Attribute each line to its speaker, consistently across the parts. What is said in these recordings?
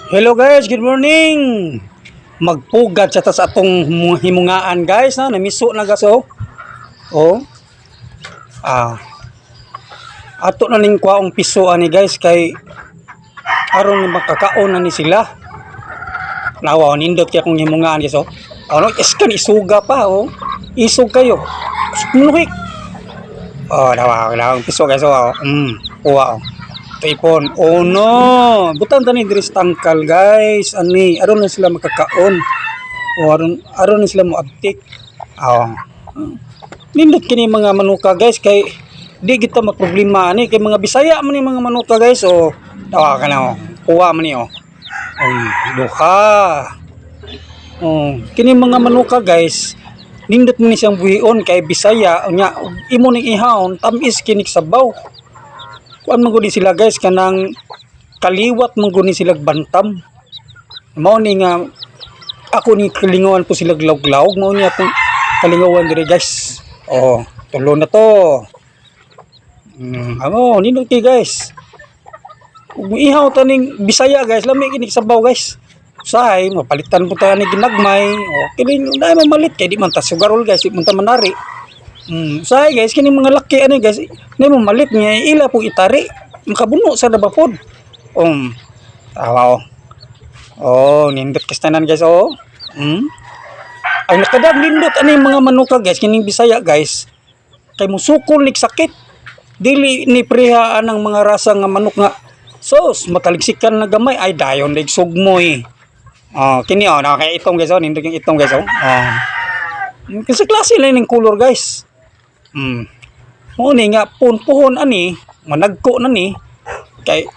Speaker 1: Hello guys, good morning. Magpugad sa tas atong himungaan, guys, na namiso na gaso. Oh. Ah. Ato na ning kwaong piso ani, guys, kay aron na makakaon na ni sila. Nawa, nindot kay akong himungaan, guys, oh. Ano, iskan isuga pa, oh. Isog kayo. Nuhik. Oh, nawa, nawa piso, guys, oh. Kuha, oh. Tipon. Oh no. Butan tani diri sa tangkal, guys. Ani aron na sila makakaon. O aron aron na sila moabtik. Oh. Nindot kini mga manuka, guys, kay di kita maproblema ani kay mga Bisaya man ni mga manuka, guys, oh. Tawa ka na, oh. Kuha man ni, oh. Duha. Oh, kini mga manuka, guys, nindot mo ni siyang buhion kay Bisaya unya imo ning ihawon, tamis kini sabaw. Kuan man gud ni sila, guys, kanang kaliwat man gud ni sila bantam. Mao ni nga ako ni kalingawan po sila lawg-lawg, mao ni akong kalingawan diri, guys. Oh, tulo na to. Amo nindot kay, guys. Ug ihaw taning Bisaya, guys, lami kini sabaw, guys. Usahay mapalitan po ta ni ginagmay. O kini dai mamalit kay di man ta sugarol, guys, di man ta manari. Usahay, guys, kini mga laki ani, guys, di mo malit nga ila pong itari. Makabuno sa ba pod. Tawa, oh. Oh, nindot kas tanan, guys, oh. Ang nakadag nindot ani mga manuka, guys, kining Bisaya, guys. Kay musukol nig sakit. Dili ni preha anang mga rasa nga manok nga sos mataligsikan na gamay ay dayon nig sugmoy. Oh, kini, oh, nakay itong, guys, oh, nindot yung itong, guys, oh. Oh. Kasi klase lang ning color, guys. Mo ni nga punpuhon ani, managko na ni kay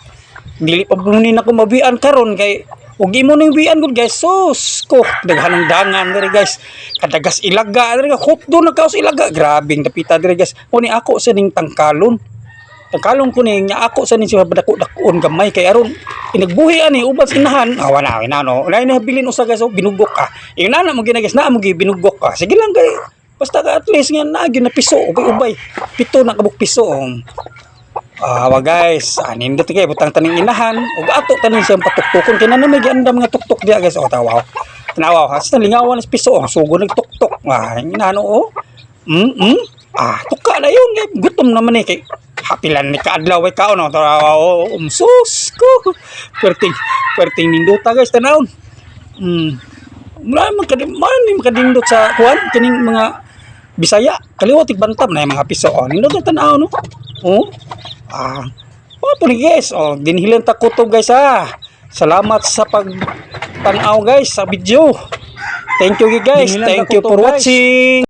Speaker 1: dili pa po ni nako mabian karon kay ug imo ning bian gud, guys, sus ko, daghan ng dangan diri, guys, kadagas ilaga diri, hotdo na kaos ilaga, grabing dapita diri, guys. Mo ni ako sa ning tangkalon tangkalon ko ni nga ako sa ning siya padako-dakoon gamay kay aron inagbuhi ani uban sa inahan. Ah, wala ina no, wala na bilin usa, guys, oh, binugok ka ingana mo gina, guys, naa mo gi binugok ka. Sige lang kay basta ka at least nga naa gyud na piso, ubay-ubay pito na kabuk piso, oh. Ah, wa guys, nindot kay butang taning inahan ug ato taning siyang patuktukon kay na may giandam nga tuktok diya, guys. Oh, tawa. Tanawa, hasta lingawan is piso, oh, sugo nagtuktok. Ah, inahan, oh. Ah, tuka na yun kay gutom naman eh kay hapilan ni kaadlaw ay kaon, oh. Tawa, oh, sus ko. Perting perting nindota, guys, tanawon. Wala man kadi man ni makadindot sa kuan kining mga Bisaya kaliwat bantam na yung mga piso, oh. Nindot na tan-aw, no, oh. Ah, oh po ni, guys, oh, dinhilan ta kutob, guys, ah. Salamat sa pag tan-aw, guys, sa video. Thank you, guys.
Speaker 2: Dinhilan ta
Speaker 1: Thank you
Speaker 2: kutob,
Speaker 1: for
Speaker 2: guys.
Speaker 1: watching.